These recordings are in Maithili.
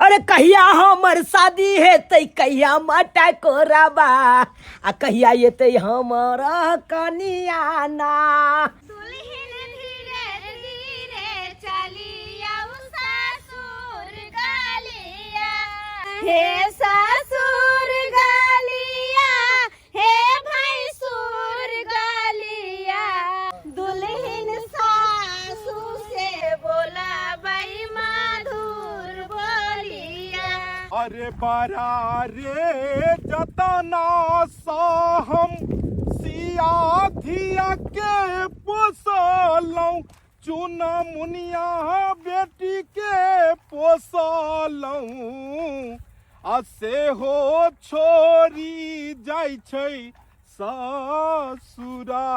अरे कहिया हमर शादी हेतै, कहिया मटा कोराबा, आ कहिया एतै हमर कनिया ना। दुल्हन धीरे धीरे चलिया ससुर गलिया, हे ससुर गलिया, हे भैंसुर गलिया। दुल्हन सासू से बोलाबै मधुर बोलिया। अरे बड़ा रे जतना सा हम सिया धिया के पोसलौं, चुना मुनिया बेटी के पोसलौं, आ सेहो छोड़ी जाइ छै ससुरा।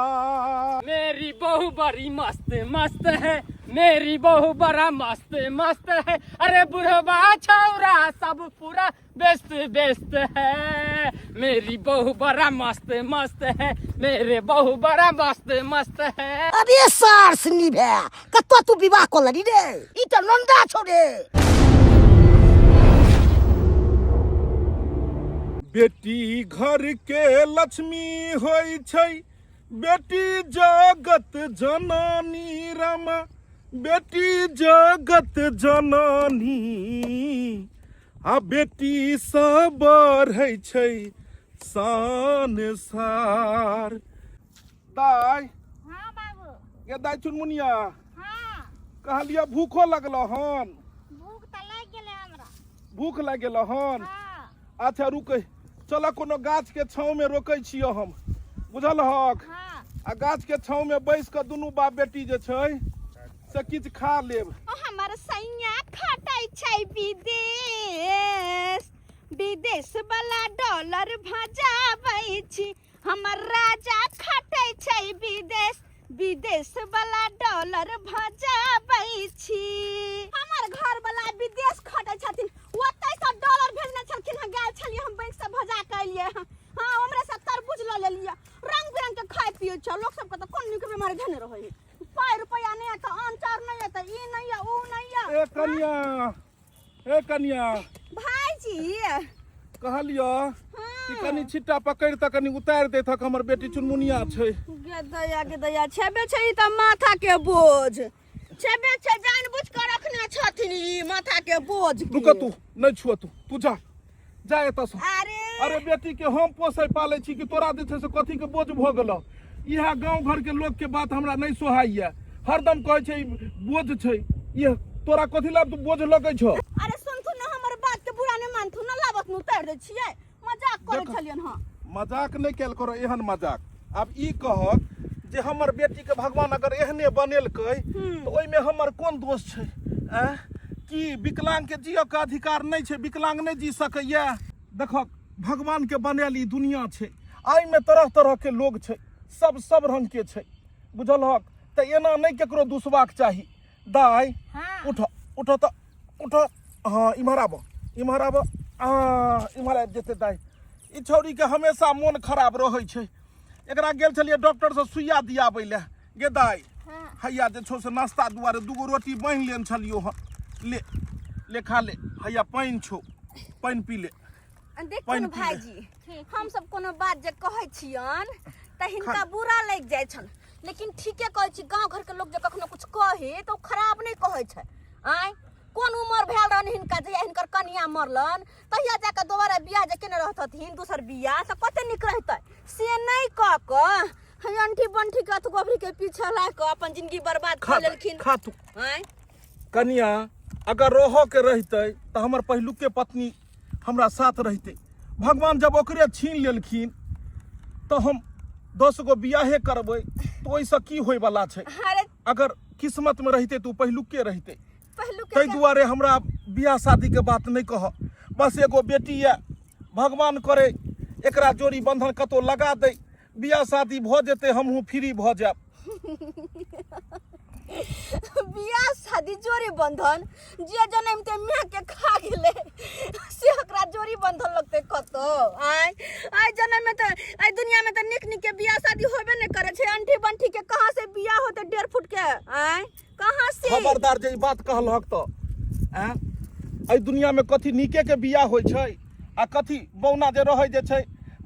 मेरी बहू बड़ी मस्त मस्त है, मेरी बहू बड़ा मस्त मस्त है, अरे बुढ़वा छौरा सब पूरा बेस्त बेस्त है। मेरी बहू बड़ा मस्त मस्त है, मेरे बहू बड़ा मस्त मस्त है। अरे सार सुनी भे, कतऽ तू विवाह कऽ लेली रे? ई तऽ नंदा छौ रे। बेटी घर के लक्ष्मी होइ छै, बेटी जगत जननी रमा, बेटी जगत जननी, आ बेटी सँ बढ़ै छै संसार। दाइ। हाँ बाबू। गे दाइ चुनमुनिया। हाँ। कहलियै भूखो लगलो हन? भूख तऽ लागि गेलै हमरा। भूख लागि गेलो हन? हाँ। अच्छा रुकै, चल कोनो गाछ के छाँव में रोकै छियै हम, बुझल हक? हाँ। आ गाछ के छाँव में बैस कऽ दुनू बाप बेटी जे छै से किछु खा लेब। ओ हमर सैया खटै छै विदेश, विदेश वाला डॉलर भजाबै छी। हमर राजा खटै छै विदेश, विदेश वाला डॉलर भजाबै छी। हमर घर वाला विदेश खटै छथिन, ओतै से डॉलर भेजने छलखिन हँ, गेल छलियै हम बैंक से भजा के एलियै हँ। हाँ, हमरे से तरबूज लऽ लेलियै, रंग बिरंग के खाइ पियै छै। लोक सबके तऽ कोन नीक बीमारी धेने रहै है, पाइ रुपैआ नहि है तऽ अन्न चाउर नहि है तऽ ई नहि है उ नहि है। ए कनिया, ए कनिया। भाईजी। कहलियो कि कनि छिट्टा पकड़ि तऽ कनि उतारि दैत, हमर बेटी चुनमुनिया छै। गे दया, गे दया, छेबे छै ई तऽ माथा के बोझ छेबे छै, जान बुझ के रखने छथिन ई माथा के बोझ के। रुक तू, नहि छुअ तू, तू जा जा एतऽ सँ। अरे अरे बेटी के हम पोसै पालै छी कि तोरा जे छै से कथी के बोझ भऽ गेलौ? इएह गाँव घर के लोक के बात हमरा नहि सोहाइया, हरदम कहै छै ई बोझ छै। इह तोरा कथी ला बोझ लगै छौ? अरे सुनथु न हमर बात के, बुरा नहि मानथु न, लाबत न उतारि दै छियै, मजाक करै देख। छलियन हँ। मजाक नहि कयल करो एहन मजाक। आब ई कहक जे हमर बेटी के भगवान अगर एहने बनेलकै तऽ ओहिमे हमर कोन दोष छै? आँय, की विकलांग के जियऽ के अधिकार नहि छै? विकलांग नहि जी सकैया? देखक, भगवान के बनायल ई दुनिया छै, एहिमे तरह तरह के लोग छै, सब सब रंग के छै, बुझलहक? तऽ एना नहि केकरो दुसबाक चाही। दाइ। हाँ। उठ उठ तऽ उठ, हँ इम्हर आबऽ, इम्हर आबऽ, हँ इम्हर आबि जेतै। दाइ, ई छौड़ीके हमेशा मोन खराब रहै छै, एकरा गेल छलियै डॉक्टरसँ सुइया दियाबै लए। गे दाइ। हाँ। हैया जे छौ से नाश्ता दुआरे दूगो रोटी बान्हि लेने छलियौ हँ, ले ले खा ले, हैया पानि छौ, पानि पी ले। देखू पानि ने पी ले। भाईजी, हम सब कोनो बात जे कहै छियन तऽ हिनका बुरा लागि जाइ छनि, लेकिन ठीके कहै छी, गाँव घरके लोक जे कखनो कुछ कहे तऽ ओ खराब नहि कहै छै। आँय, कोन उमर भेल रहनि हिनका जहिया हिनकर कनिया मरलन? तहिया जाकऽ दोबारा बियाह जे केने रहतथिन, दोसर बियाह तऽ कते नीक रहितै, से नहि कऽ कऽ हे अंठी बंठी के अथ गोभरी के पीछे ला कऽ अपन जिंदगी बर्बाद खा कऽ लेलखिन। खा तू। आँय कनिया, अगर रहऽ के रहितै तऽ हमर पहिलुके पत्नी हमरा साथ रहितै। भगवान जब ओकरे छीन लेलखिन तऽ हम 10 गो बियाहे करबै तऽ ओहिसँ की होइवला छै? अरे अगर किस्मत में रहितै तऽ ओ पहिलुके रहितै। पहिलुके ताहि दुआरे हमरा बियाह शादी के बात नहि कह, बस एगो बेटी यऽ, भगवान करे एकरा जोड़ी बंधन कतौ लगा दै, बियाह शादी भऽ जेतै, हमहूँ फ्री भऽ जायब। बियाह शादी जोड़ी बंधन, जे जनमते माय के खा गेलै से ओकरा जोड़ी बंधन लगतै कतौ? आय आइ जनम में तऽ आइ दुनिया में तऽ नीक नीक के बियाह शादी होबे नहि करै छै, अंठी बंठी के कहाँ से बियाह होतै 1.5 फुट के? आय कहाँ से? खबरदार जे ई बात कहलहक तऽ। आँय, एहि दुनियामे कथी नीकेके बियाह होइ छै आ कथी बौना जे रहै जे छै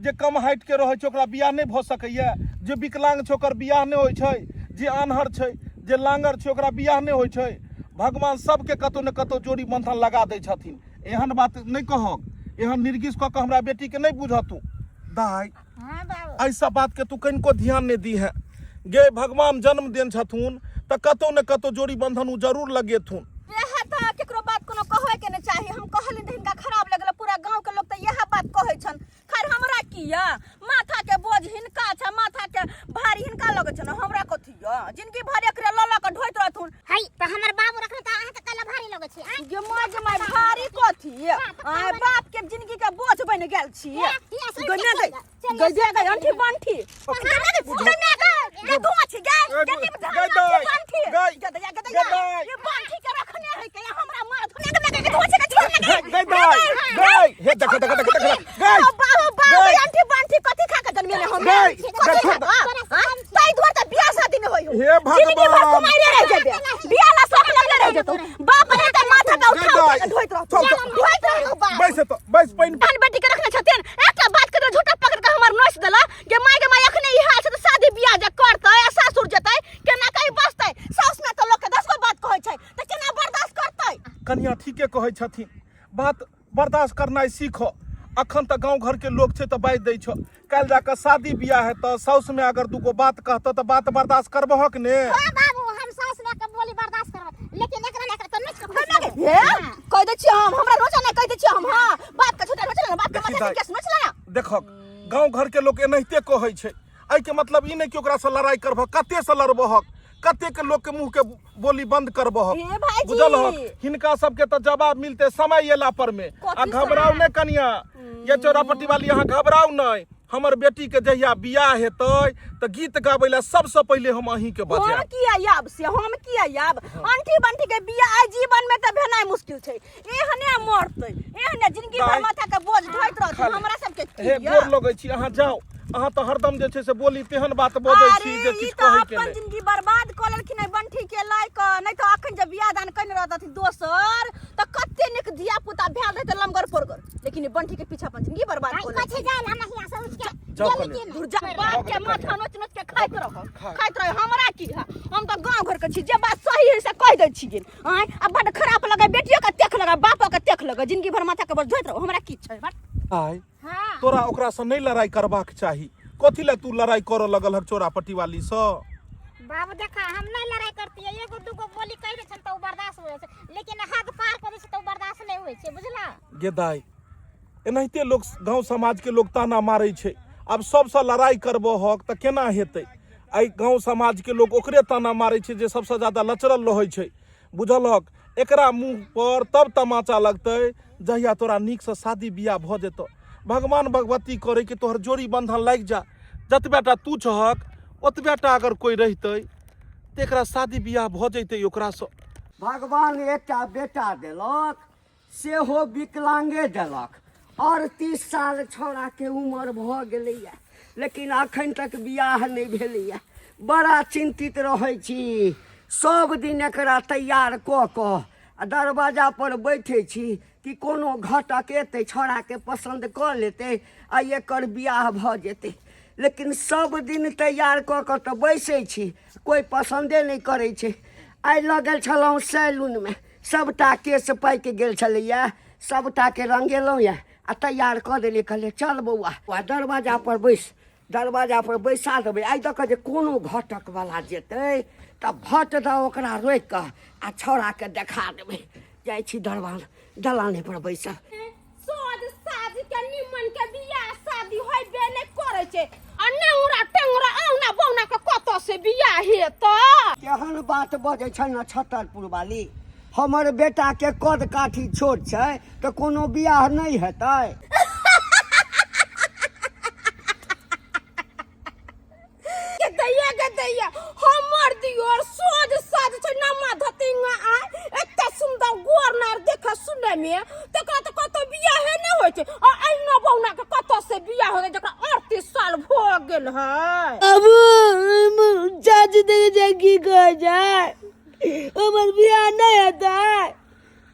जे कम हाइटके रहै छै ओकरा बियाह नहि भऽ सकैए जे विकलांग छै ओकर बियाह नहि होइ छै जे आन्हर छै जे लाँगर छै ओकरा बियाह नहि होइ छै भगवान सबके कतौ ने कतौ जोड़ी बन्धन लगा दै छथिन एहन बात नहि कहक एहन निर्गिस कऽ कऽ हमरा बेटीके नहि बुझऽ तू दाइ हाँ बाबू एहि सब बातके तू कनिको ध्यान नहि दीहे गे भगवान जन्म देन छथुन तऽ कतौ ने कतौ जोड़ी बन्धन ओ जरूर लगेथुन इएह तऽ केकरो बात कोनो कहै के नहि चाही हम कहलिन तऽ हिनका खराब लगल पूरा गांव के लोग तऽ इएह बात कहै छन खैर हमरा की यऽ माथा के बोझ हिनका छै माथा के भारी हिनका लगै छन हमरा कथी यऽ जिंदगी भर एकरे लऽ लऽ कऽ ढोइत रहथुन हई तऽ हमर बाबू रखने तऽ अहाँके कैला भारी लगै छै आँय गे माय गे माय भारी कथी आय बाप के जिंदगी के बोझ बनि गेल छी हे, गे ने गई गई दे गई अंठी बंठी गे ने गई गे ने गई गे धुआं छी गे गे नी गई दाइ, बंठी गई, गे दैया गे गई दैया दाइ। ये बंठी के रखने है के हमरा मार धुने गे गे धुआं छी गे छोड़ ने गई गई दाइ गई हे देख देख देख देख गई बाबू बाबू गई। अंठी बंठी कथी खा के जन्मेले हम गई, कथी गई, खा के हाँ? ताहि दुआरे तऽ बियाह शादी नहि होय हे भगवान। जिंदगी भर कुमारे रह जेबे बियाह ला शौक लगले रह जेतौ बाप रे तऽ माथा पे गई उठा उठा दाइ। के ढोइत रहतौ चल, चल। ढोइत रहतौ बाप बैस तो बैस पानि बहन बेटी के रखने छथिन एकटा बात के झूठा पकड़ के हमर नोच देला जे माय के माय अखने ई हाल छै तऽ शादी बियाह जे करतै आ सासुर जेतै केना कहीं बसतै साउस में तऽ लोक के 10 गो बात कहै छै तऽ केना बर्दाश्त करतै कनिया ठीके कहै छथिन बात बर्दाश्त करनाइ सीख अखन तऽ गाँव घरके लोक छै तऽ बाजि दै छौ काल्हि जाकऽ शादी बियाह हेतऽ साउसमे अगर दूगो बात कहतऽ तऽ बात बर्दाश्त करबहक ने हाँ बाबू हम सास माय के बोली बर्दाश्त करब लेकिन एकरा ने एकरा तो नोच के केना गे हे कह दै छियै हम हमरा नोचा नहि कह दै छियै हम हां बात के झूठा नोचला बात के देखी माथा दाइ। के केस नोचला ना देखक गाँव घरके लोक एनाहिते कहै छै एहिके मतलब ई नहि कि ओकरासँ लड़ाइ करबह कतेसँ लड़बहक कतेक लोकके मुँहके बोली बंद करबहक हे भाईजी। बुझलहक हिनका सबके तऽ जवाब मिलते समय एला पर में आ कथी घबराउ नहि कनिया ये चौरापट्टी वाली अहाँ घबराउ नहि हमर बेटी के जहिया बियाह हेतै तऽ गीत गाबै लए सबसँ पहिले हम अहीं के हम बजायब किया आयब से हम किया आयब अंठी बंठी के बियाह आइ जीवन में तऽ भेनाइ मुश्किल छै एहने मरतै एहने जिंदगी भर दाइ, माथा के बोझ ढोइत रहतै खाली। हमरा सबके की हे यऽ? गोर लगै छी अहाँ जाउ अहाँ तऽ हरदम जे छै से बोली तेहन बात बजै छी अरे जे ई किछु तऽ कहै के अपन नहि जिंदगी बर्बाद कऽ लेलखिन एहि बंठी के लय कऽ नहि तऽ अखन जे बियाह दान कयने रहतथिन दोसर तऽ कते नीक धिया पुता भेल रहतै लमगर फोरगर लेकिन ई बंठी के पीछा अपन जिंदगी बर्बाद कऽ कथी लेलखिन जाइल हम हियाँ से उठ के जाउ गेली कने। कि नहि? दूर जा बाप के माथा नोच नोच के खाइत रहो खाइ। खाइत रहो हमरा की है हम तऽ गाँव घर के छी जे बात सही है से कहि दै छी गेल आँय आ बड खराब लगे बेटियो के तेख लगे बापो के तेख लगे जिंदगी भर माथा के बोझ ढोइत रहो हमरा की छै बट आइ हाँ तोरा ओकरासँ नहि लड़ाइ करबाक चाही कथी लए तू लड़ाइ करऽ लगल हक चोरापट्टी वाली सँ बाबू देखा हम नहीं लड़ाई करती है एगो दूगो बोली कह दे छन तो बर्दाश्त हो छै लेकिन हद पार कर दे छै तो बर्दाश्त नहीं होय छै बुझला गे दाइ एनाहिते लोक गाँव समाजके लोक ताना मारै छै आब सबसँ लड़ाइ करबहक तऽ केना हेतै एहि गाँव समाजके लोक ओकरे ताना मारै छै जे सबसँ ज्यादा लचरल रहै छै बुझलहक एकरा मुँह पर तब तमाचा लगतै जहिया तोरा नीकसँ शादी बियाह भऽ जेतौ भगवान भगवती करै कि तोहर जोड़ी बन्धन लागि जा जतबे टा तू छहक ओतबे टा अगर कोइ रहितै तऽ एकरा शादी बियाह भऽ जैतै ओकरासँ भगवान एकटा बेटा देलक सेहो विकलांगे देलक 38 साल छौड़ाके उमर भऽ गेलैए लेकिन अखन तक बियाह नहि भेलैए बड़ा चिन्तित रहै छी सब दिन एकरा तैयार कऽ कऽ आ दरवाजा पर बैठे छी कि कोनो घटक एतै छौड़ाके पसन्द कऽ लेतै आ एकर बियाह भऽ जेतै लेकिन सब दिन तैयार कऽ कऽ तऽ बैसै छी कोइ पसन्दे नहि करै छै आइ लऽ गेल छलहुँ सैलूनमे सबटा केश पाकि गेल छलैए सबटाके रङ्गेलहुँ यऽ आ तैयार कऽ देलियै कहलियै चल बौआ आ दरवाजा पर बैस दरवाजा पर बैसा देबै आइ दऽ कऽ जे कोनो घटकवला जेतै तऽ भट दऽ ओकरा रोकि कऽ आ छौड़ाके देखा देबै जाइ छी दरवान दलाने पर बैसब सोज साज के निमन के बियाह शादी होइबे नहि करै छै आ नेउरा टेंगरा औना बौना के कतऽ से बियाह हेतै केहन बात बजै छै ने छतरपुर वाली हमर बेटाके कद काठी छोट छै तऽ कोनो बियाह नहि हेतै के दैया के दैया हमर दियोर सोज साज छै नमा धतिंगा आ एते सुंदर गोर नार देखे सुने में तकरा तऽ कतौ बियाहे नहि होइ छै आ अहिना बौना के कतौ से बियाह होतै जकरा 38 साल भऽ गेल है अब चाची देखे छै की कहै छै हमर बियाह नहि हेतै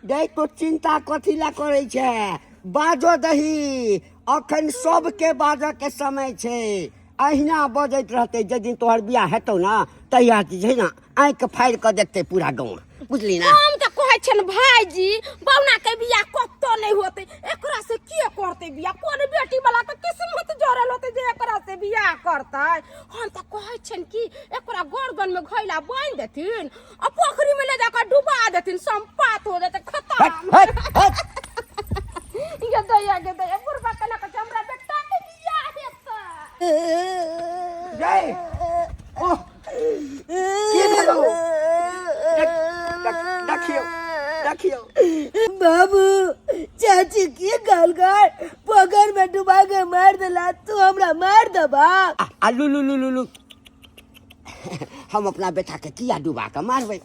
गै तो चिंता कथी ला करै छै, बाजो दही, अखन सबके बाजऽ के समय छै। अहिना बजैत रहतै, जे दिन तोहर बियाह हेतौ ने तहिया जे छै ने आँखि फाड़ि कऽ देखतै पूरा गाँव, बुझली ने? हम तऽ कहै छियनि भाईजी, बौना के बियाह कतौ नहि होतै, एकरा से के करतै बियाह? कोन बेटी वाला के किस्मत जरल होतै जे एकरा से बियाह करतै? हम तऽ कहै छियनि कि एकरा गर्दन में घैला बान्हि देथिन आ पोखरी में ले जाकर डुबा देथिन, संपात हो जेतै, खत्म। हट हट हट। गे दैया, गे दैया, बुढ़बा केना कहै छै हमरा बेटा के बियाह हेतै। गै, ओह, की भेलौ? देखियौ देखियौ। बाबू, चाची की गाल गाल पोखर में डुबा के मार देला, तू हमरा मार दबा? आ लू लू लू लू लू, हम अपना बेटा के किया डुबा के मारबै?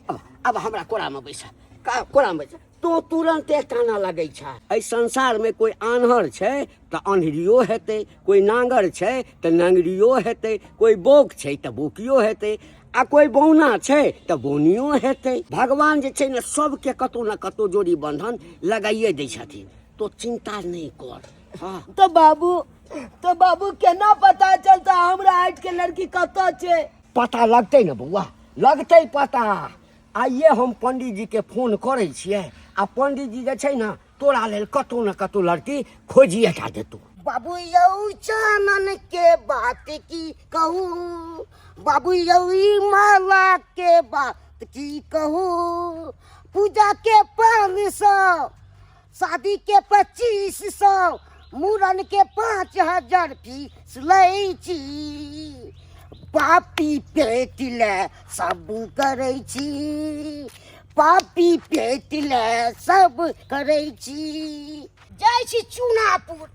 अब हमरा कोरा में बैस, कोरा में बैस। तो तुरंते काना लगै छै। एहि संसार में कोई आन्हर छै तऽ अन्हरियो हेतै, कोई नांगर छै तऽ नांगरियो हेतै, कोई बौक छै तऽ बौकियो हेतै, आ कोई बौना छै तऽ बौनियो हेतै। भगवान जे छै ने सबके कतौ ने कतौ जोड़ी बंधन लगाइए दै छथिन, तो चिंता नहि कर। हाँ। तो बाबू केना पता चलता हमरा हाइट के लड़की कतऽ छै? पता लगतै ने बौआ, लगतै पता। आइए हम पंडित जी के फोन करै छियै आ पंडित जी जे छै ने तोरा लेल कतौ ने कतौ लड़की खोजिए टा देतौ। बाबू यौ, चानन के बात की कहू, बाबू यौ, ई माला के बात की कहू, पूजा के 500, शादी के 2500, मूड़न के 5000 फीस लै छी, पापी पेट ले सब करै छी, पापी पेट ले सब करै छी। जाइ छी चूनापुर,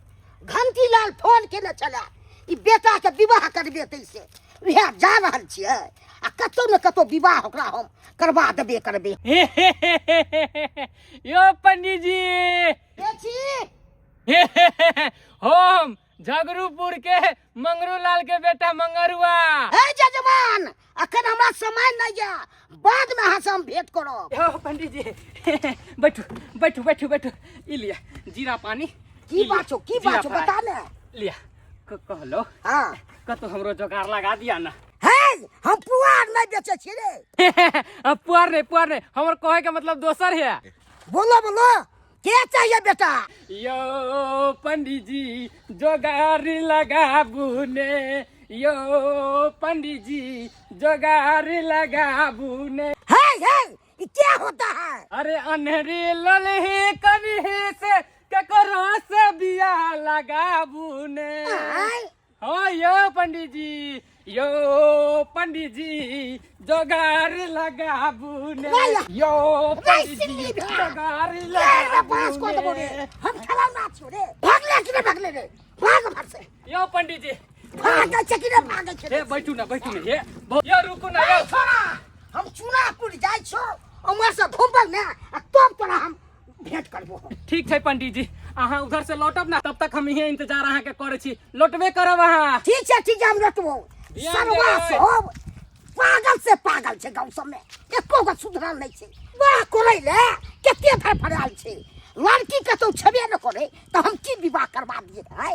घंटीलाल फोन केने छलै, ई बेटाके विवाह करबेतै, से उएह जा रहल छियै आ कतौ ने कतौ विवाह ओकरा हम करबा देबे करबै। यो पंडित जी। के छी? हम झगरूपुर के मंगरू लाल के बेटा मंगरुआ। हे जजमान, अखन हमरा समय नहीं है, बाद में अहाँ से हम भेंट करब। यो पंडित जी, बैठू बैठू बैठू बैठू। ई लिया जीरा पानी। की बात छौ, की बात छौ, बता ने। लिया, कहलो हाँ। कतो हमरो जोगार लगा दिया ना। हे, हम पुआर नहीं बेचे छी रे। अब पुआर नहीं, पुआर नहीं, हमर कहे के मतलब दोसर है। बोलो बोलो, के चाहिए बेटा? यो पंडित जी, जोगार लगाबू ने, यो पंडित जी, जोगार लगाबू ने। हे हे, ई क्या होता है? अरे अनहरी ललही कभी से ककरो से बियाह लगाबू ने। आय? हाँ यो पंडित जी, यो पंडित जी, जोगार लगाबू ने। नहीं। यो पंडित जी, सिल्ली भैया। जोगार ए, रे, बांस लगाबू को देबो रे। ने। हम खेलौना छियो रे, भागले कि नहीं भागले रे, भाग भर से। यो पंडित जी। भागै छै कि नहीं भागै छै? हे बैठू ना, बैठू ना, हे यो रुकू ना, यो। छोड़ा, हम चूनापुर जाइ छो, उम्हर से घूमब ने आ तब तोरा हम भेंट करबो हम। ठीक छै पंडित जी, अहाँ उधर से लौटब ना तब तक हम इहे इंतजार अहाँ के करै छी, लौटबे करब अहाँ। ठीक छै, ठीक छै, हम लौटबो। ध्यान सरवा देबै। सब पागल से पागल छै, गाँव सब में एको गो सुधरल नहीं छै। वाह करै ले कते फड़फड़ायल छै, लड़की कतौ छेबे न करे तऽ हम की विवाह करवा दिए आय?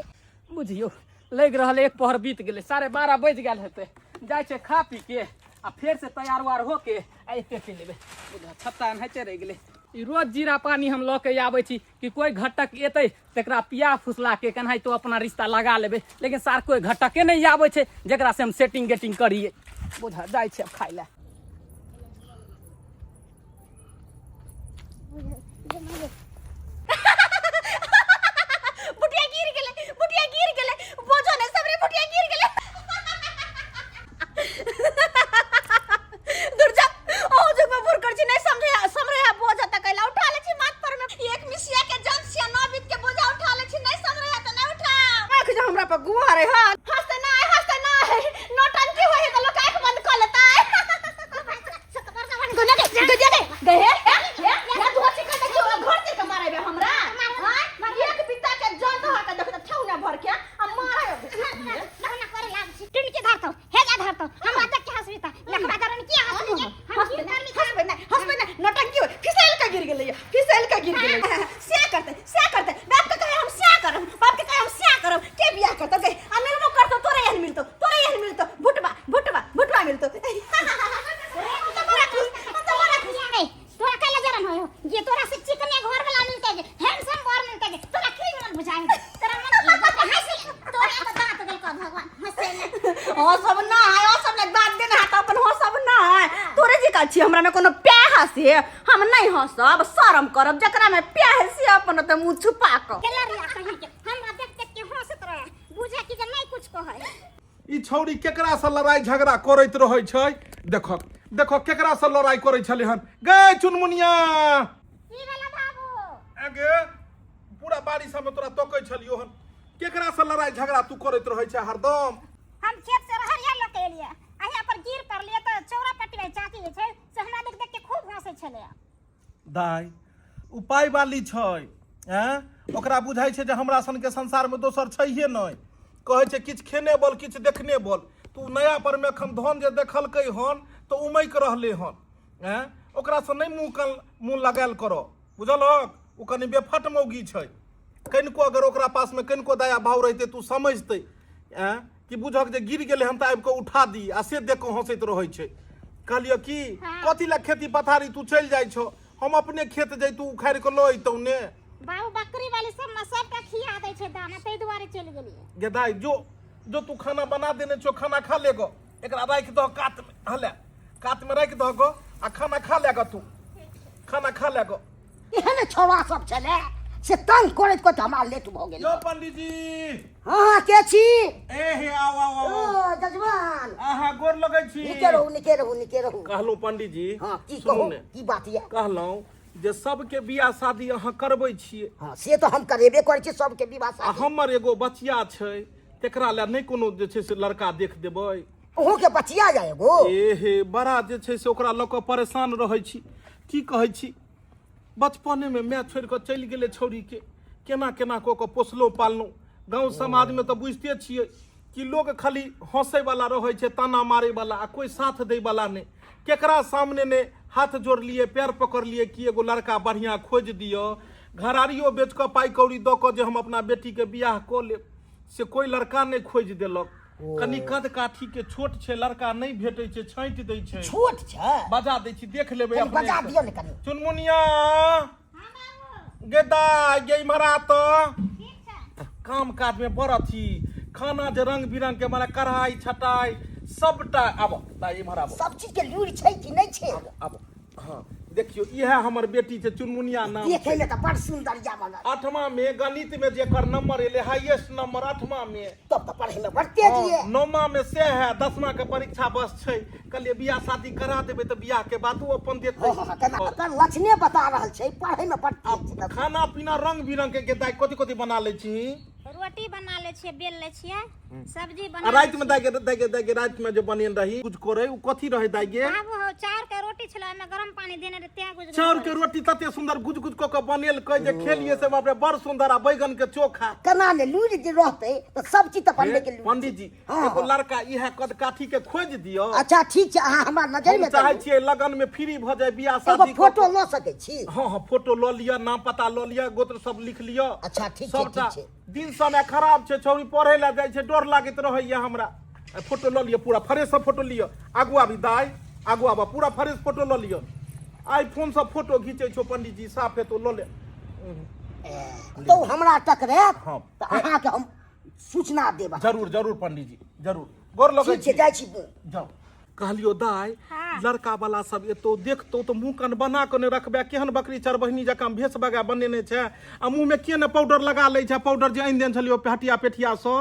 बुझियौ लागि रहल एक पहर बीत गेलै, 12:30 बजि गेल हेतै। जाइ छै खा पी के आ फेर से तैयार उयार होके आ एते पी लेबै। बुझा छत्ता एनाहिते रहि गेलै। ई रोज जीरा पानी हम लऽ के आबै छी कि कोइ घटक एतै तकरा पिया फुसला के केनाहितो अपना रिश्ता लगा लेबै, लेकिन सार कोइ घटके नहि आबै छै जकरा से हम सेटिंग गेटिंग करियै। बुझा जाइ छै अब खाइ लए। बुटिया गिर गेलै, बुटिया गिर गेलै, बोझो ने सबरे, बुटिया गिर गेलै। दूर जा, ओ जुग में बुर कर छी नहीं समझे समरे है बोझा त कैला उठा ले छी माथ पर में। एक मिसिया के जन सिया न बीत के बोझा उठा ले छी, नहीं समरे है त नहीं उठा। आंख जो हमरा पर गुहा रे। हां, हंसते ना हंसते ना, नौटंकी होय है त लोग आंख बंद कर लेता है। गए गए गए हे ना धोची कर देखियो, घर से के मारेबे हमरा? हां, एक बित्ता के जन धर के देखत ठौना भर के आ मारे। ना करे लाग छी, टुन के धरतो, हे जा धरतो, हमरा देख के हंसबी त लखवा दरन की हंसबी? हम की हंसबे ना, हंसबे ना, नौटंकी होय। फिसल के गिर गेलै, फिसल के छी हमरा में कोनो प्याह से हम नहीं हंसब शर्म करब जकरा में प्याह से अपन त मुंह छुपा क गेलरिया कहीं के हमरा देख देख के हंसत रहे बुझे कि जे नहीं कुछ कहै ई छौड़ी केकरा से लड़ाई झगड़ा करैत रहै छै देखो देखो केकरा से लड़ाई करै छलै हन गै चुनमुनिया की भेला बाबू आगे पूरा बारिश में तोरा तकै छलियो हन केकरा से लड़ाई झगड़ा तू करैत रहै छै हरदम हम खेत से रहरिया लऽ के एलियै आ यहाँ पर गिर पड़लियै तऽ चौरा पट्टी वाली चाची जे छै से हमरा देख देख के खूब हंसै छलै दाइ ओ पाइ वाली छै एँ ओकरा बुझाइ छै जे हमरा सनके संसारमे दोसर छैहे नहि कहै छै किछु खेने बोल किछु देखने बोल तऽ ओ नया परमे एखन धन जे देखलकै हन तऽ उमकि रहलै हन एँ ओकरासँ नहि मुँह कन मुँह लगायल करऽ बुझलहक ओ कनि बेफट मौगी छै कनिको अगर ओकरा पासमे कनिको दया भाव रहितै तऽ ओ समझतै एँ कि बुझक जे गिर गेलै हन तऽ आबि कऽ उठा दी आ से देख कऽ हँसैत रहै छै कहलियै कि कथी लए खेती पथारी तू चलि जाइ छौ हम अपने खेत जैतू उखाड़ि कऽ लऽ अयतहुँ ने बाबू बकरी वाली सब ने सबटा खिया दै छै दाना ताहि दुआरे चलि गेलियै गे दाइ जो जो तू खाना बना देने छौ खाना खा ले गो एकरा राखि दह कातमे हले कातमे राखि दह गो आ खाना खा ले गो तू खाना खा ले गो एहन छौड़ा सब छलै से तंग करैत करैत हमरा लेट भऽ गेल यौ पंडीजी हँ हँ के छी ए हे आउ आउ आउ ओ जजमान अहाँ गोर लगै छी नीके रहू नीके रहू नीके रहू कहलहुँ पंडीजी हँ की सुनू कहू ने की बात यऽ कहलहुँ जे सबके बियाह शादी अहाँ करबै छियै हँ से तऽ हम करेबे करै छी सबके विवाह आ शादी हमर एगो बचिया छै तेकरा लए नहि कोनो जे छै से लड़का देख देबै अहूँके बचिया जाय एगो ए हे बड़ा जे छै से ओकरा लऽ कऽ परेशान रहै छी की कहै छी बचपनेमे माय छोड़ि कऽ चलि गेलै छौड़ीके केना केना कऽ कऽ पोसलहुँ पाललहुँ गाँव समाजमे तऽ बुझिते छियै कि लोक खाली हँसैवला रहै छै ताना मारैवला आ कोइ साथ दैवला नहि केकरा सामने नहि हाथ जोड़लियै पैर पकड़लियै कि एगो लड़का बढ़िआँ खोजि दिअ घरारियो बेच कऽ पाइ कौड़ी दऽ कऽ जे हम अपना बेटीके बियाह कऽ लेब से कोइ लड़का नहि खोजि देलक कनि कद काठी के छोट छै लड़का नहि भेटै छै छाँटि दै छै छोट छै बजा दै छी देख लेबै कनि अपने बजा से। दियौ ने कनि चुनमुनिया गे दाइ गे इम्हर आ तऽ काम काज में बड़ अथी खाना जे रंग बिरंग के माने कढ़ाई छटाई सबटा आब दाइ इम्हर आब सब चीज के लूरि छै कि नहि छै आब हँ देखियौ इएह हमर बेटी छै चुनमुनिया नाम देखै मे तऽ बड़ सुन्दर या मगर आठमा में गणित में जेकर नंबर एलै हाईएस्ट नंबर आठमा में तब तऽ पढ़ै मे बड़ तेज ये नौमा में से है दसमा के परीक्षा बस छै कहलियै बियाह शादी करा देबै तऽ बियाह के बादो अपन देतै हँ, हँ, केना एकर लक्षणे बता रहल छै पढ़ै मे बड़ तेज छै खाना पीना रंग बिरंग के दाइ कथी कथी बना लै छी रोटी बना लै छियै बेल लै छियै सब्जी आ बना राति में दाइ के दाइ के दाइ के राति में जे बनेने रही कुछ करे उ कथी रहे दाइ गे बाबू हो चाउर के रोटी छलै ओहिमे गरम पानी देने रहे तें गुज चाउर के रोटी तते सुंदर गुज गुज कऽ के बनेलकै जे खेलिए से बाप रे बड़ सुंदर आ बैगन के चोखा केना ने लूरि जे रहतै तऽ सब चीज तऽ बनबै के लूरि पंडित जी हँ, एगो हँ। लड़का इएह कद काठी के खोजि दियौ अच्छा ठीक छै अहाँ हमरा नजर हम मे चाहै छियै लगन में फ्री भऽ जाय बियाह एगो शादी कऽ फोटो लऽ सकै छी हँ हँ फोटो लऽ लिअ नाम पता लऽ लिअ गोत्र सब लिख लिअ अच्छा, ठीक छै, सबटा ठीक छै। दिन समय खराब छै छौड़ी पढ़ै लए जाइ छै डर लागैत रहैया हमरा आ फोटो लऽ लिअ पूरा फ्रेश से फोटो लिअ आगू आबी दाइ आगू आबऽ पूरा फ्रेश फोटो लऽ लिअ आईफोन से फोटो घीचै छौ पंडीजी साफ हेतौ लऽ ले तो हमरा टकरायत हँ। तऽ अहाँके हम सूचना देब जरूर जरूर पंडीजी जरूर गोर लगै ठीक छै छी जाइ छी जाउ कहलियो दाइ हाँ। लड़का वाला सब एतो देखतो तऽ मुँह कान बना कऽ नहि रखबे केहन बकरी चरबहिनी जकाँ भेष बगा बनेने छै आ मुँहमे के ने पाउडर लगा लै छै पाउडर जे आनि देने छलियै हटिया पेठियासँ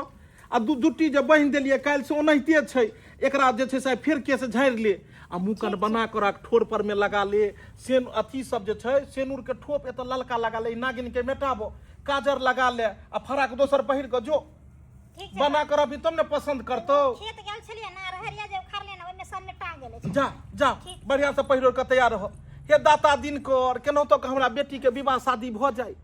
आ दू जुट्टी जे बान्हि देलियै काल्हि से ओनाहिते छै एकरा जे छै से फेर केस झाड़ि ले आ मुँह कान बना कऽ राख ठोर पर मे लगा ले सेन अथी सब जे छै सेनुरके ठोप एतऽ ललका लगा ले ई नागिनके मेटाबो काजर लगा ले आ फराक दोसर पहिर कऽ जो ठीक छै बना कर अभी तब ने पसंद करतौ खेत गेल छलियै ना रहरिया जे उखाड़ले ना ओहिमे सब मेटा गेलै छै जा जा बढ़िया से पहिरो के तैयार हो हे दाता दिन कर केनाहितो के हमरा बेटी के विवाह शादी भऽ जाय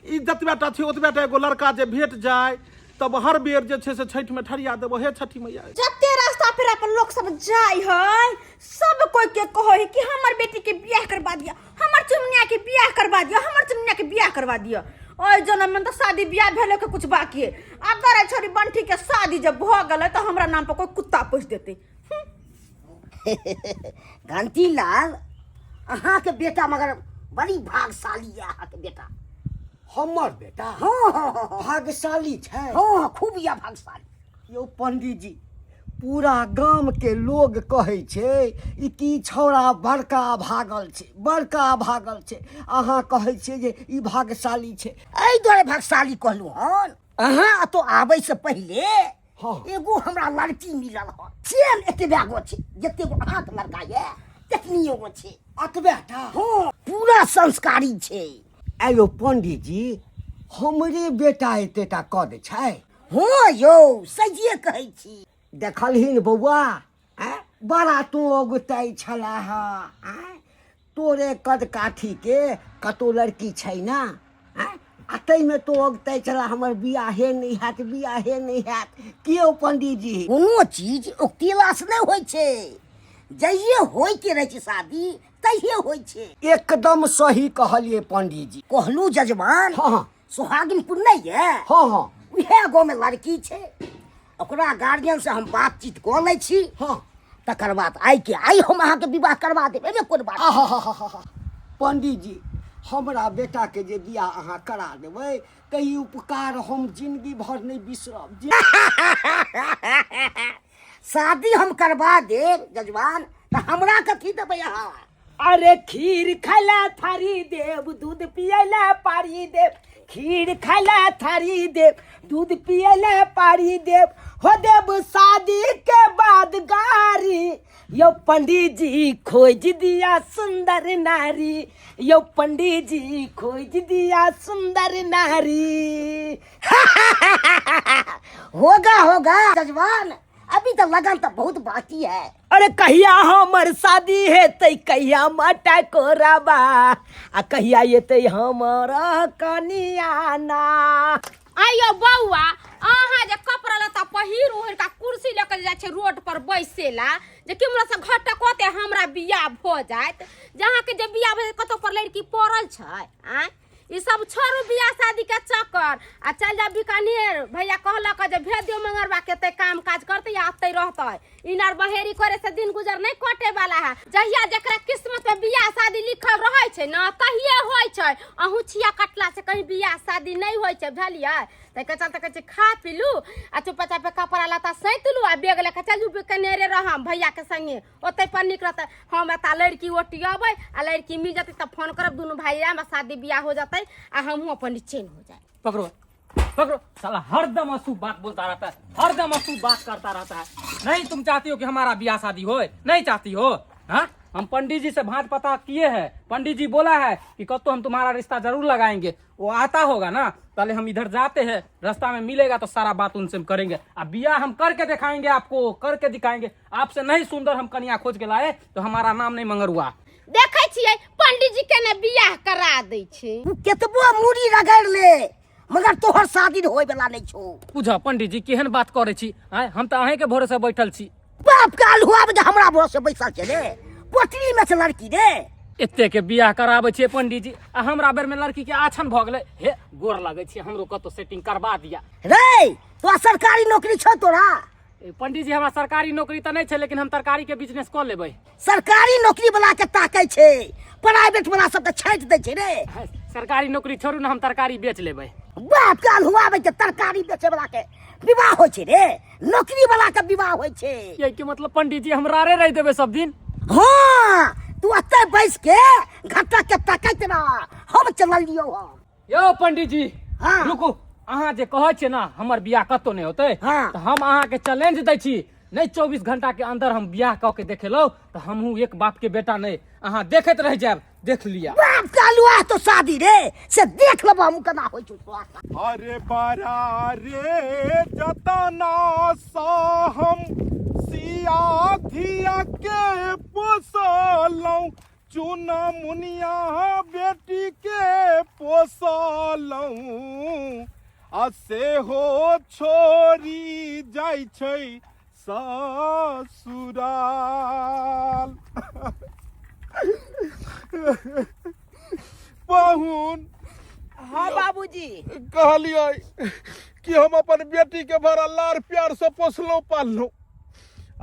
ई जतबे टा छै ओतबे टा एगो लड़का जे भेट जाय तब हर बेर जे छै से छठि में ठरिया देबो हे छठि मैया जते रास्ता पेरा पर लोग सब जाय है सब कोई के कहै है कि हमर बेटी के बियाह करवा दिया हमर चुमनिया के बियाह करवा दिया हमर चुमनिया के बियाह करवा दिया ओहि जन्म में तो शादी बियाह भेले के कुछ बाकी है अगर ए छोरी बंठी के शादी जब भऽ गेलै तऽ हमरा नाम पर कोई कुत्ता पोस देतै घंटी लाल अहाँके बेटा मगर बड़ी भागशाली यऽ अहाँके बेटा हमर बेटा हँ हँ हँ हँ भाग्यशाली छै हँ हँ खूब यऽ भागशाली यौ पंडीजी पूरा गामके लोग कहै छै ई की छौड़ा बड़का भागल छै, बड़का भागल छै। अहाँ कहै छियै जे ई भाग्यशाली छै। एहि दुआरे भाग्यशाली कहलहुँ हन, अहाँ एतऽ आबैसँ पहिले एगो हमरा लड़की मिलल हन, सेम एतबे गो छै जते गो अहाँके लड़का यऽ ततनियो गो छै। अतबे टा? हँ, पूरा संस्कारी छै। आयो पंडीजी, हमरे बेटा एतेटा कद छै? हँ यौ, सहिए कहै छी। देखलहिन बौआ, आँय बड़ा तू अगुताइ छलाह, आँय तोरे कद काठीके कतौ लड़की छै ना, आँय आ ताहिमे तू अगुताइ छलाह हमर बियाहे नहि हैत, बियाहे नहि हैत। की यौ पंडीजी? कोनो चीज उकतेलासँ नहि होइ छै, जहिये होइके रहै छै शादी तहिये होइ छै। एकदम सही कहलियै पंडीजी। कहलू जजमान, हँ। सोहागिनपुर नहि यऽ? हँ हँ। उएह गाँवमे लड़की छै, ओकरा गार्जियन से हम बातचीत कऽ लै छी। हँ। तकर बाद आइ के आइ हम अहाँके विवाह करवा देब, एहिमे कोन बात? आहाहाहा, पंडीजी हमरा बेटाके जे बियाह अहाँ करा देबै तऽ ई उपकार हम जिंदगी भर नहि बिसरब। शादी हम करवा देब जजमान, तऽ हमरा कथी देबै अहाँ? अरे खीर खाला थारी देब, दूध पियला पारी देब, खीर खाला थारी देब, दूध पियला पारी देब, हो देब शादी के बाद गारी। यो पंडित जी खोज दिया सुंदर नारी, यो पंडित जी खोज दिया सुंदर नारी। होगा होगा जजमान, अभी तो लगन तो बहुत बाकी है। अरे कहिया हमर शादी हेतै, कहिया मटा कोराबा, आ कहिया एतै हमर कनिया ना। आइयो बौआ, अहाँ जे कपड़ा लत्ता पहिर ओढ़ के कुर्सी लऽ के जाइ छै रोड पर बैसेला, जे केम्हरो से घटक होते हमरा बियाह भऽ जायत। जे अहाँके जे बियाह भऽ जायत, कतौ पर लड़की पड़ल छै? आँय, ई सब छोड़ू बियाह शादी के चक्कर आ चल जा बीकानेर। भैया कहलक जे भेज दियौ मंगरबा के, एते काम काज करतै या एते रहतै। इनार बहेरी करे से दिन गुजर नहीं कटे वाला है। जहिया जकरा किस्मत में बियाह शादी लिखल रहै छै ना तहिये होइ छै। अहूँ छिया कटला से कहीं बियाह शादी नहीं होइ छै, बुझलियै? ताहिके चलते कहै छै खा पीलू आ चुपचाप कपड़ा लत्ता सैत लू आ बैग लऽ के चलू बीकानेरे रहम भैया के संगे, ओतै पर नीक रहतै। हम एतऽ लड़की ओटियबै आ लड़की मिल जेतै तऽ फोन करब, दुनू भाई आयब आ शादी बियाह हो जेतै आ हमहूँ अपन निश्चिंत हो जाए। पकड़ो पकड़ो, साला हरदम अशुभ बात बोलता रहता है, हरदम अशुभ बात करता रहता है। नहीं तुम चाहती हो कि हमारा ब्याह शादी हो? नहीं चाहती हो? हाँ, हम पंडित जी से भांज पता किए हैं, पंडित जी बोला है कि कब तो हम तुम्हारा रिश्ता जरूर लगाएंगे। वो आता होगा ना, पहले हम इधर जाते हैं, रास्ता में मिलेगा तो सारा बात उनसे हम करेंगे। अब बियाह हम करके दिखाएंगे आपको, करके दिखाएंगे। आपसे नहीं सुंदर हम कन्या खोज के लाए तो हमारा नाम नहीं मंगरुआ। देखै छियै पंडित जी के ने बियाह करा दै छै। तू केतबो मूड़ी रगड़ ले मगर तोहर शादी होय वाला नहीं छौ। बुझ पंडित जी केहन बात करै छी, आँय, हम तऽ अहें के भरोसे बैठल छी। बाप के अल्हुआ में हमरा भरोसे बैसल छै रे, पोटरी में छै लड़की रे। एते के बियाह कराबै छियै पंडित जी आ हमरा बेर में लड़की के आछन भऽ गेलै। हे गोर लगै छी, हमरो कतौ सेटिंग करबा दिया। रे तोरा सरकारी नौकरी छौ तोरा? ए, पंडित जी हमरा सरकारी नौकरी तऽ नहि छै, लेकिन हम तरकारी के बिजनेस कऽ लेबै। सरकारी नौकरी वाला के ताकै छै, प्राइवेट वाला सबके छाँटि दै छै रे। हे, सरकारी नौकरी छोड़ू ने, हम तरकारी बेच लेबै। बाप के अल्हुआ के तरकारी बेचे वाला के विवाह होइ छै रे, नौकरी वाला के विवाह होइ छै। यही के मतलब पंडित जी हमरा रे रहि देबै सब दिन? हाँ, तू एतऽ बैस के घटक के तकैत रह, हम चलल लियौ हम। यौ पंडित जी, हाँ। रुकू, अहाँ जे कहै छियै ने हमर बियाह कतौ नहि होतै, हाँ। तऽ हम अहाँके चैलेंज दै छी, नहि 24 घंटा के अंदर हम बियाह कऽ के देखेलहुँ तऽ हमहूँ एक बाप के बेटा नहि, अहाँ देखैत रहि जायब। देख लिया। बाप के अलुआ तो शादी रे से देख लेबो हम केना होइ छौ तोरा। अरे बारा रे जतना सा हम सिया धिया के पोसलहुँ, चुना मुनिया बेटी के पोसलहुँ, आ सेहो छोड़ी जाइ छै ससुराल। पाहुन। हाँ बाबूजी। कहलियै कि हम अपन बेटी के बड़ा लाड़ प्यार से पोसलहुँ पाललहुँ,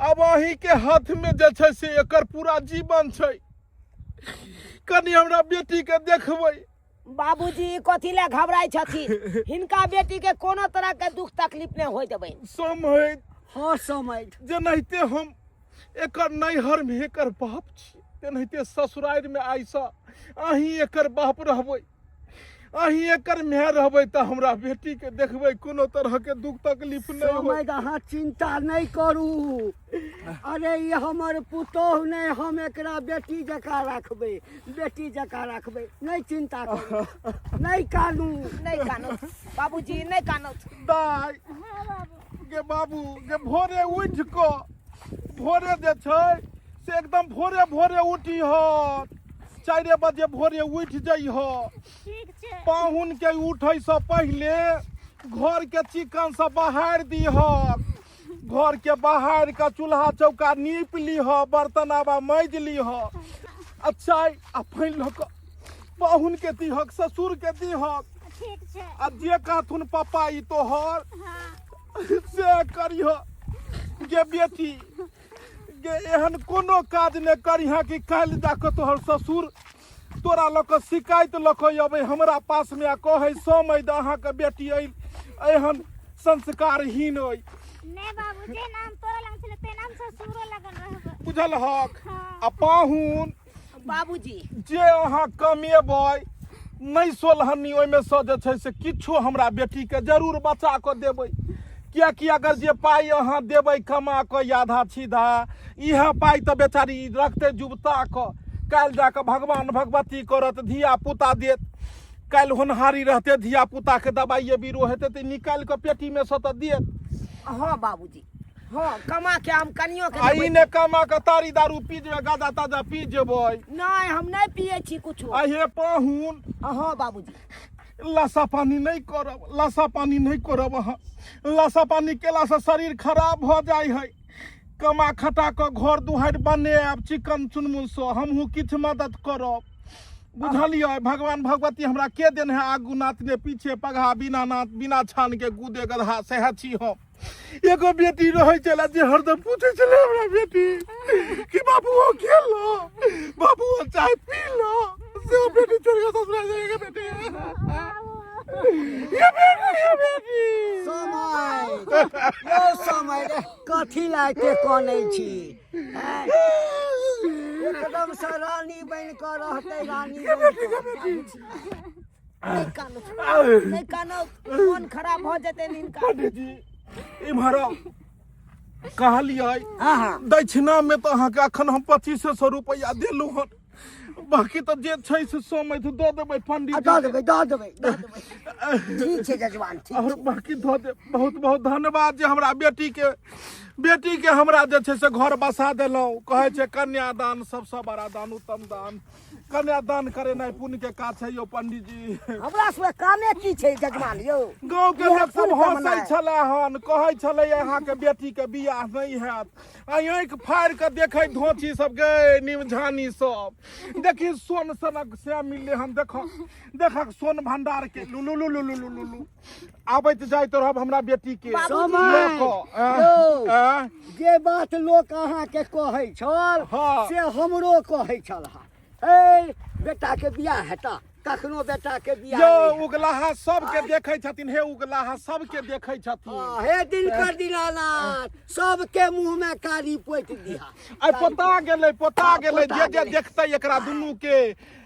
आब अहीं के हाथ में जे छै से एकर पूरा जीवन छै, कनि हमरा बेटी के देखबै। बाबूजी कथी लए घबराइ छथिन, हिनका बेटी के कोनो तरह के दुख तकलीफ नहि होय देबै। समय। हँ समैध। जेनाहिते हम एकर नैहर में एकर बाप छी, तेनाहिते ससुरारि में आइसँ अहीं एकर बाप रहबै, अहीं एकर माय रहबै, तऽ हमरा बेटी के देखबै कोनो तरह के दुख तकलीफ नहि होय। समैध, अहाँ चिंता नहि करू। अरे ई हमर पुतोहु नहि, हम एकरा बेटी जकाँ राखबै, बेटी जकाँ राखबै। नहि चिंता करू, नहि कानू। नहि कानू बाबूजी, नहि कानू। दाइ गे, बाबू गे, भोरे उठि कऽ, भोरे जे छै से एकदम भोरे भोरे उठी ह, 4 बजे भोरे उठि जइह। ठीक छै। पाहुन के उठै से पहिले घर के चिकन से बहारि दीह, घर के बहारि के चूल्हा चौका नीप लीह, बर्तन आबा माजि लीह, आ चाय आ पानि लऽ कऽ पाहुन के दीहक, ससुर के दीहक। ठीक छै। आ जे कहथुन पप्पा ई तोहर से करिह। गे बेटी गे, एहन कोनो काज नहि करिह कि काल्हि जा कऽ तोहर ससुर तोरा लऽ कऽ शिकायत लऽ कऽ अबै हमरा पासमे आ कहै समय दऽ अहाँके बेटी अइ एहन संस्कारहीन अइ। नहि बाबू, जे नाम तोरा लग छलै ते नाम ससुरो लगन रहबै। बुझल हक? हँ। आ पाहुन बाबूजी, जे अहाँ कमेबै नहि सोलहन्नी, ओहिमे सँ जे छै से किछो हमरा बेटीके जरूर बचा कऽ देबै, किएकि अगर जे पाइ अहाँ देबै कमा कऽ आधा छीधा, इएह पाइ तऽ बेचारी रखतै जुबता कऽ, काल्हि जा कऽ भगवान भगवती करत धिया पुता देत, काल्हि होनहारी रहतै, धिया पुताके दबाइए बीरो हेतै तऽ निकालि कऽ पेटीमे सँ तऽ देत। हँ बाबूजी, हँ, कमा के हम कनियो के आ ई देबै। ने कमा कऽ तारी दारू पी जेबै, गाजा ताजा पी जेबै। नहि, हम नहि पियै छी कुछो। आ हे पाहुन। हँ बाबूजी। लसा पानी नहि करब, लसा पानी नहि करब। अहाँ लसा पानी केलासँ शरीर खराब भऽ जाइ है। कमा खटा कऽ घर दुहारि बनायब चिकन चुनमुनसँ, हमहूँ किछु मदद करब, बुझलियै? भगवान भगवती हमरा के देने है, आगू नाथ ने पीछे पगहा, बिना नाथ बिना छान के गुदे गदहा, सएह छी हम। एगो बेटी रहै छलै जे हरदम पूछै छलै हमरा बेटी कि बाबू ओ खेल लो, बाबू ओ चाय पी लो, से ओ बेटी छोड़ के ससुराल जाएगा। बेटी, ये बेटी, ये बेटी। समय यौ, समय रे, कथी लायके कनै छी? आँय? एकदम से रानी बनि कऽ रहतै, रानी बनि कऽ। नहि कानू, नहि कानू, मोन खराब भऽ जेतै हिनका। पंडीजी इम्हर आउ। कहलियै हँ हँ दक्षिणा में तऽ अहाँके अखन हम 2500 रुपैआ देलहुँ हन, बाकी तऽ जे छै से समय दऽ देबै पंडीजी। आ, दऽ देबै, दऽ देबै, दऽ देबै। ठीक छै जजमान, ठीक और छै। बाकी दऽ देब। बहुत बहुत धन्यवाद जे हमरा बेटी के, बेटी के हमरा जे छै से घर बसा देलहुँ। कहै छै कन्यादान सबसँ बड़ा दान, उत्तम दान, कन्यादान करेनाइ पुण्य के काज छै यौ पंडीजी। हमरा सबके कामे की छै जजमान यौ? गाँव के इएह लोक सब पुण्य हंसै कमेनाइ। छलै हन, कहै छलै अहाँके बेटी के बियाह नहि हैत, आ आँखि फाड़ि कऽ देखै धोची सब गे निमझानी सब, देखी सोन सनक से मिललै हन, देखक देखक सोन भंडार के लुलु लुलु लुलु लुलु आबैत जाइत रहब हमरा बेटी के समय लऽ कऽ, आँय, यौ। आँय। जे बात लोक अहाँके कहै छल हँ। से हमरो कहै छल। हे बेटा के बियाह हेता कखनो, बेटा के बियाह यौ नहि हेतै। उगलाहा सबके देखै छथिन, हे उगलाहा सबके देखै छथिन। हँ, हे दिनकर दीनानाथ, सबके मुंह में कारी पोति दिहा। आइ पोता गेलै, पोता गेलै। पोता जे जे गेलै। देखतै एकरा दुनू के,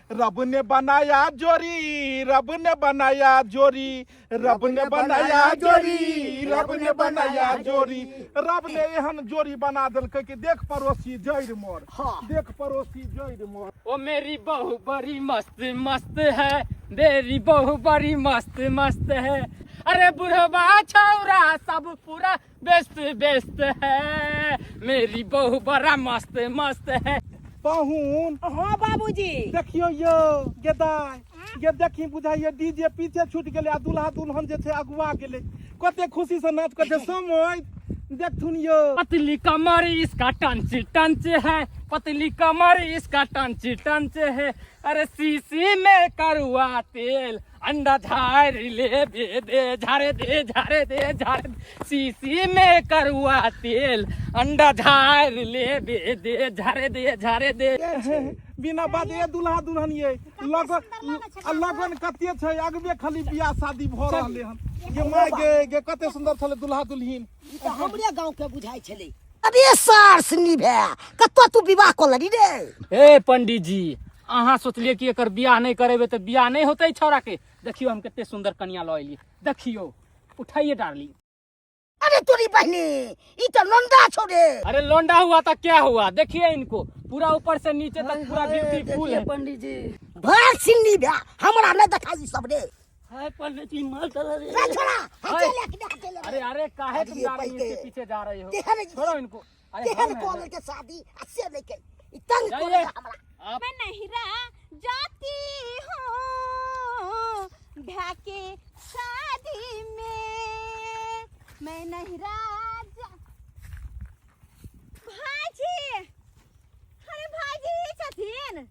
रब ने बनाया जोड़ी, रब ने बनाया जोड़ी, रब ने बनाया जोड़ी, रब ने बनाया जोड़ी, रब ने एहन जोड़ी बना देलकै कि देख पड़ोसी जड़ि मोर। हाँ। देख पड़ोसी जड़ि मोर। ओ मेरी बहू बड़ी मस्त मस्त है, मेरी बहू बड़ी मस्त मस्त है, अरे बुढ़वा छौरा सब पूरा व्यस्त व्यस्त है, मेरी बहू बड़ा मस्त मस्त है। पाहुन। हाँ बाबूजी। देखियौ यौ गेदाय गे, देखी बुझाइए डीजे पीछे छूट गेलै आ दुल्हा दुल्हन जे छै अगुआ गेलै, कते खुशी से नाच करै छै। समय देखथुन यौ। पतली कमर इसका टंच टंच है, पतली कमर इसका टंच टंच है, अरे शीशी में करुआ तेल अंडा झाड़ ले बे दे, झाड़े दे, झाड़े दे, झाड़े दे। शीशी में करुआ तेल अंडा झाड़ ले बे दे, झाड़े दे, झाड़े दे। बिना बात ये दुल्हा दुल्हन ये लगन सुन्दर लागै छै। आ लगन कते छै, अगबे खाली बियाह शादी भऽ रहलै हन। ये my गे गे कते सुंदर छलै दुल्हा दुल्हिन। ई तऽ हमरे गाँव के बुझाइ छलै। अरे सार सुनी भे, कतऽ तू विवाह कऽ लेली रे? ए पंडित जी, अहाँ सोचलिए कि एकर बियाह नहीं करेबे तऽ बियाह नहीं होतै छौड़ा के। देखियो हम कते सुंदर कनिया लऽ एलिए, देखियो उठाइए डार्लिंग। अरे तोरी बहनी, ई तो लौंडा छौ रे। अरे लौंडा हुआ तो क्या हुआ, देखिए इनको पूरा ऊपर से नीचे तक पूरा ब्यूटीफुल है। पंडित जी भाग सिन्नी भे, हमरा नहीं देखा ई सब रे। हाय पंडित जी, मार डाला रे। रे छोड़ा, हटे ले के हटे ले। अरे अरे काहे तुम अरे डार्लिंग पहिले। इसके पीछे जा रहे हो, तेहन छोड़ो इनको। अरे तेहन हम हैं कॉल ना। के शादी आ से नहीं के ई तंग जाइए। करे हमरा। आप मैं नहिरा जाती हूँ भ्या के शादी में, मैं नहिरा जा... भाईजी, अरे भाईजी छथिन।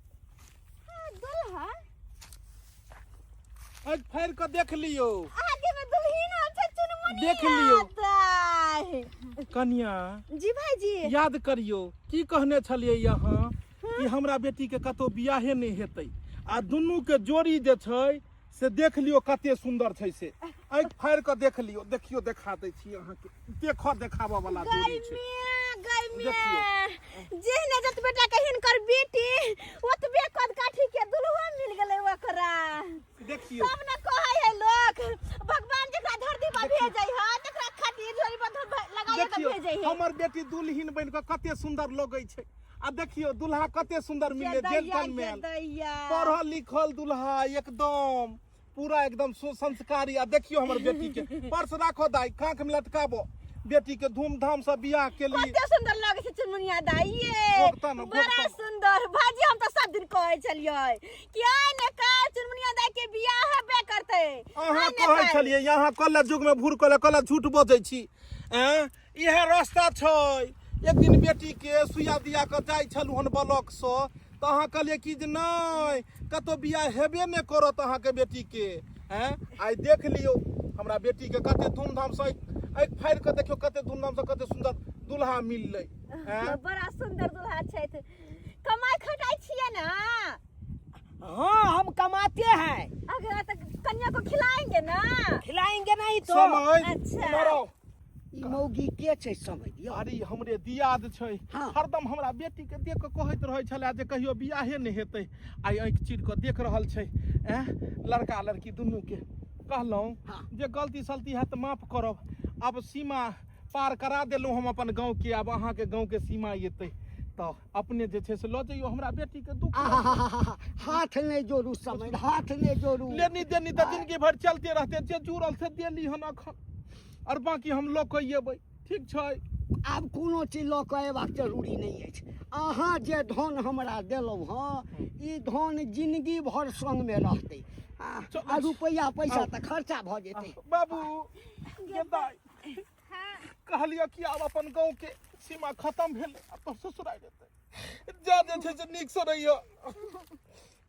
हाँ, दुल्हा आज फाड़ के देख लियो। आगे में दुल्हीन आल छै चुनमुनी। देख लियो। आता। कनिया जी भाईजी, याद करियो की कहने छलिए यहाँ कि हमरा बेटी के कतौ बियाहे नहीं हेतै, आ दुनू के जोड़ी जे छै से देख लियो कते सुंदर छै से। आँखि फाड़ि कऽ देख लियो, देखियो देखा दै छी अहाँके, देखऽ देखाबऽ वाला जोड़ी छै। गई में जेहने जतबे टा के हिनकर बेटी ओतबे कद काठी के दुल्हो मिल गेलै ओकरा। देखियो तब न कहै है लोक भगवान जकरा धरती पर भेजै है तकरा खातिर जोड़ी पर लगाइए के देखियो भेजै है। हमर बेटी दुल्हिन बनि कऽ कते सुंदर लगै छै, आ देखियो दुल्हा कते सुंदर मिलले, जेंटलमैन, पढ़ल लिखल दुल्हा, एकदम पूरा एकदम सुसंस्कारी। आ देखियो हमर बेटी के पर्स राखो दाई, कांख में लटकाबो, बेटी के धूमधाम से बियाह के लिए। कते सुंदर लगे छै चुनमुनिया दाई ये, गोगता न, बड़ा गोगता न। सुंदर। भाजी हम तो सब दिन कहै छलियै कि आइ ने काल्हि चुनमुनिया दाई के बियाह हेबे करतै। अहाँ आइ ने कहै काल्हि। छलियै, यहाँ कल युग में भूर कल कल झूठ बजै छी। एँ इएह रास्ता छै। एक दिन बेटी के सुइया दिया कऽ जाइ छलहुँ हन ब्लॉक सँ, तऽ अहाँ कहलियै कि जे नहि कतौ बियाह हेबे नहि करत अहाँके बेटी के। एँ आइ देख लियौ हमरा बेटी के कते धूमधाम सँ आँखि फाड़ि कऽ देखियौ कते धूमधाम सँ कते सुन्दर दुल्हा मिललै। एँ बड़ा सुंदर दुल्हा छथि। कमाइ खटाइ छियै ना? हाँ हम कमाते हैं। अगर तो कन्या को खिलाएंगे ना? खिलाएंगे नहीं तो। समय अच्छा। इम्हर आउ। ई मौगी के छै समझ लियौ। अरे हमरे दियाद छै। हाँ। हरदम हमरा बेटी के देख के कहैत रहै छलै जे कहियो बियाहे नहि हेतै, आइ आँखि चीर कऽ देख रहल छै। एँ लड़का लड़की दुनू के कहलहुँ हाँ। जे गलती सलती हैत तऽ माफ करब। आब सीमा पार करा देलहुँ हम अपन गाँव के, आब अहाँके गाँव के सीमा एतै तऽ अपने जे छै से लऽ जइयौ हमरा बेटी के दुख। आहाहाहा, हाथ नहि जोड़ू समझ, हाथ नहि जोड़ू। लेनी देनी तऽ जिंदगी भरि चलते रहतै, जे जुड़ल से देली हन अखन, और बाकी हम लऽ कऽ एबै। ठीक छै, आब कोनो चीज लऽ कऽ अयबाक जरूरी नहि अछि। अहाँ जे धन हमरा देलहुँ हँ, ई धन जिंदगी भर संगमे रहतै, आ रुपैआ पैसा तऽ खर्चा भऽ जेतै। बाबू गेदाइ, कहलियौ कि आब अपन गाँव के सीमा खत्म भेलै, आब तो ससुराल जेतै। जा जे छै से नीकसँ रहियो,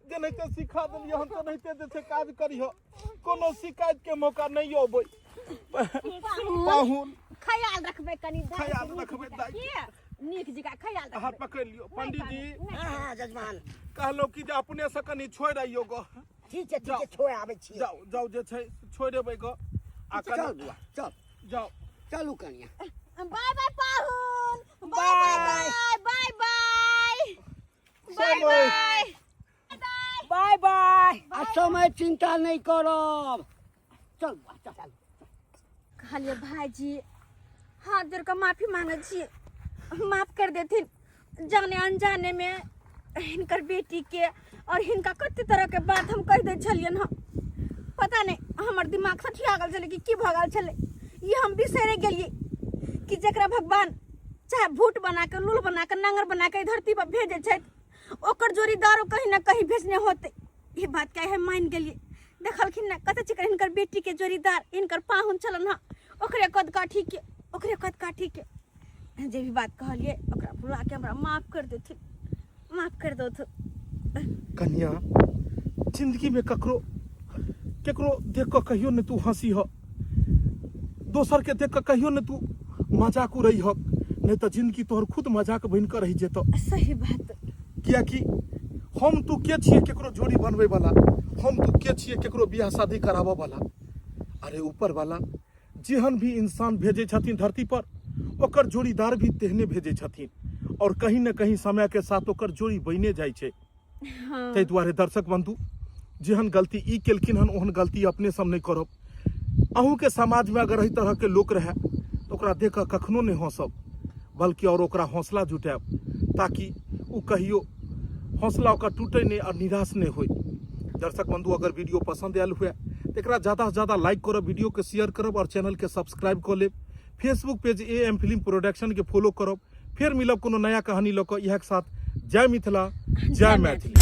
जेनाहिते सिखा देलियै हन तेनाहिते जे छै काज करिहो, कोनो शिकायत के मौका नहि अबै। पाहुन ख्याल रखबै कनि दाइ के, ख्याल नीक रखबै जकाँ। दाइ के। की नीक जकाँ ख्याल हाथ रखबै। पकड़ि लियौ पंडीजी। हाँ हाँ जजमान, कहलहुँ कि जे अपने से कनि छोड़ि अइयौ गो। ठीक छै, ठीक छै, छोड़ि आबै छी। जाउ जाउ, जे छै छोड़ि अबै गो। आ चल कनि बुआ चल, जाउ, चलू कनिया। बाय बाय पाहुन, बाय बाय bye bye bye bye bye bye. आ समय चिंता नहि करब, चल बुआ चल। कहलिए भाईजी हाथ जोड़ के माफी मांगे छी, माफ कर देथिन। जाने अनजाने में हिनकर बेटी के और हिनका कते तरह के बात हम कह दे छलियन हँ, पता नहीं हमर दिमाग सठिया गेल छलै कि की भऽ गेल छलै, ई हम बिसरि गेलियै कि जकरा भगवान चाहे भूट बना के, लूल बना के, नांगर बना के धरती पर भेजै छथि, ओकर जोड़ीदारो कहीं ना कहीं भेजने होते। ई बात के हम मान गेलियै। देखलखिन ना कते चिकन हिनकर बेटी के जोड़ीदार हिनकर पाहुन छलन हँ, ओकरे कद काठी के, ओकरे कद काठी के जे भी बात कहलियै ओकरा भुला के हमरा माफ कर देथिन, माफ कर देथुन। कन्या, जिंदगी में ककरो केकरो देख कऽ कहियो ने तू हंसी ह, दोसर के देख कऽ कहियो ने तू मजाक उड़ै ह, नहीं तऽ जिंदगी तोहर खुद मजाक बनि कऽ रहि जेतौ। सही बात। कियाकि हम तू के छियै केकरो जोड़ी बनबै वाला, हम तू के छियै केकरो बियाह शादी कराबऽ वाला। अरे ऊपर वाला जेहन भी इंसान भेजै छथिन धरती पर ओकर जोड़ीदार भी तेहने भेजै छथिन और कहीं न कहीं समय के साथ ओकर जोड़ी बने जाइ छै। ताहि दुआरे दर्शक बंधु, जेहन गलती ई केलखिन हन ओहन गलती अपने सब नहि करब। अहूँके समाजमे अगर एहि तरहके लोक रहए तऽ ओकरा देख कऽ कखनो नहि हँसब, बल्कि और ओकरा हौसला जुटायब ताकि ओ कहियो हौसला ओकर टूटे नहि और निराश नहि होय। दर्शक बंधु, अगर वीडियो पसंद आयल हुए तो एकरा ज़्यादा से ज़्यादा लाइक करब, वीडियो के शेयर करब और चैनल के सब्सक्राइब कर लेब। Facebook page A M film production के फॉलो करब। फिर मिलब कोनो नया कहानी लऽ कऽ। इएह के साथ जय मिथिला, जय मैथिली।